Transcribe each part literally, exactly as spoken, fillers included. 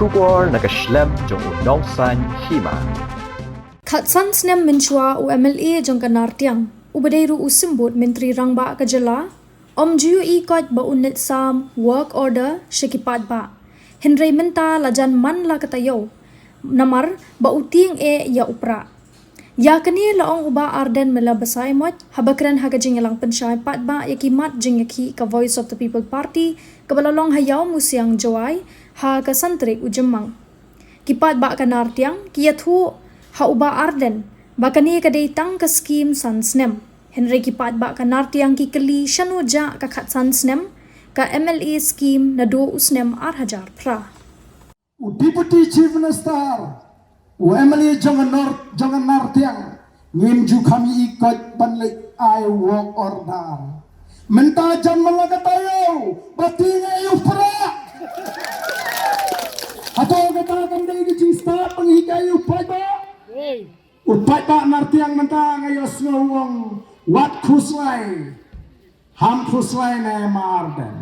Khubor na ka shlem jong u Nongsaiñ Hima. Khatsan snem mynshuwa u M L A jong ka Nartiang, uba dei ruh u symbud Myntri Rangbah ka jylla, um ju ïohi koit ba un leit sam work order sha ki paidbah. Hynrei mynta la jan man la ka taïew, namar ba u tieng eh ïa u prah. Ïa kane la ong u Bah Ardent Miller Basaiawmoit haba kren ha ka jingïalang pynshai paidbah ïa ki mat jingïakhih ka Voice of the People Party kaba la long ha Ïawmusiang, Jowai, ha ka san tarik u Jymmang. Ki paidbah ka Nartiang ki ïathuh ha u Bah Ardent ba kane ka dei tang ka skim san snem. Hynrei ki paidbah ka Nartiang ki kylli shano jah ka khatsan snem ka M L A skim naduh u snem ar hajar phra. U Deputy Chief Minister, u M L A jong ka Nor-, jong ka Nartiang, ngim ju kham ïohi koit ban leit ai work order. Mynta jan man la ka taïew, ba tieng eh ïa u prah. Hato kata kam dei ka jingstad ban hikai ïa u paidbah? U paidbah Nartiang mynta nga ïohsngew u ong wat khuslai. Ham khuslai ne Bah Ardent.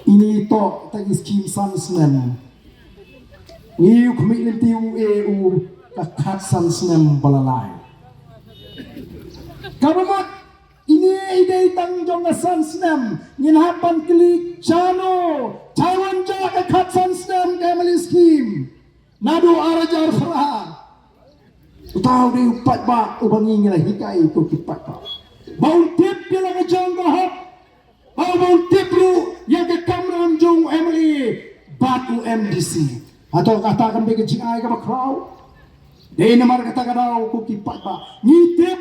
Ine to ta ki skim san snem. Ngi ïohi khmih lynti u e u ka khatsan snem ba la lai. Kaba mut ine i dei tang jong ka san snem, ngin hap ban kylli shano, shano jah ka khatsan snem ka M L A skim. Naduh ar hajar phra. Uta u dei u paidbah uba ngi ngi la hikai ïa u ki paidbah. Ba un tip ïa la ka jong ka hok. Ba un tip ruh ïa ka kamram jong u M L A bad u M D C. Hato kata kam dei ka jingai kaba khraw? Dei namar kata ka daw ko ki paidbah. Ngi tip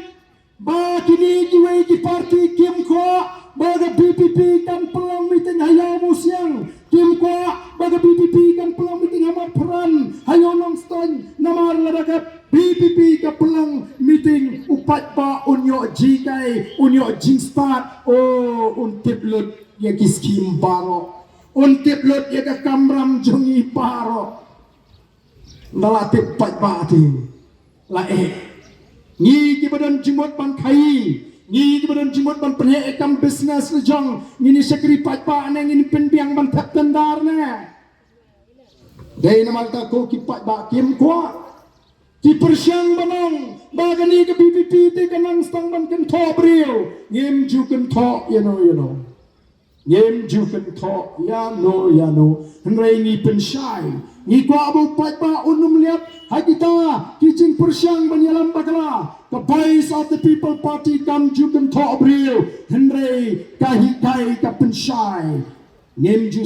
ba kine kiwei ki party kim kwah ba ka V P P kan pynlong meeting ha Ïawmusiang. Kim kwah ba ka V P P kan pynlong meeting ha Mawpharan, ha Ïew Nongstoiñ. Namar lada ka V P P ka pynlong meeting, u paidbah un ïoh jinghikai, un ïoh jingstad. Oh, un tip lut ïa ki skim baroh. Un tip lut ïa ka kamram jong ngi baroh. Nda la tip paidbah te. La eh. Ngi kiba don jingmut ban khaïi, ngi kiba don jingmut ban pynheh ïa ka kam business la jong, ngin ïa shakri paidbah ne ngin pynbiang ban thep tender ne? Dei namar kata ko ki paidbah kim kwah. Ki pyrshang ban ong ba kane ka V P P te ka nang sdang ban kynthoh briew. Ngim ju kynthoh ïano ïano. Ngim ju kynthoh ïano ïano. Hynrei ngi pynshai, ngi kwah ba u paidbah un ym leit ha kita ki jingpyrshang ban ïalam bakla. Ka Voice of the People Party kam ju kynthoh briew, hynrei ka hikai ka pynshai. Ngim ju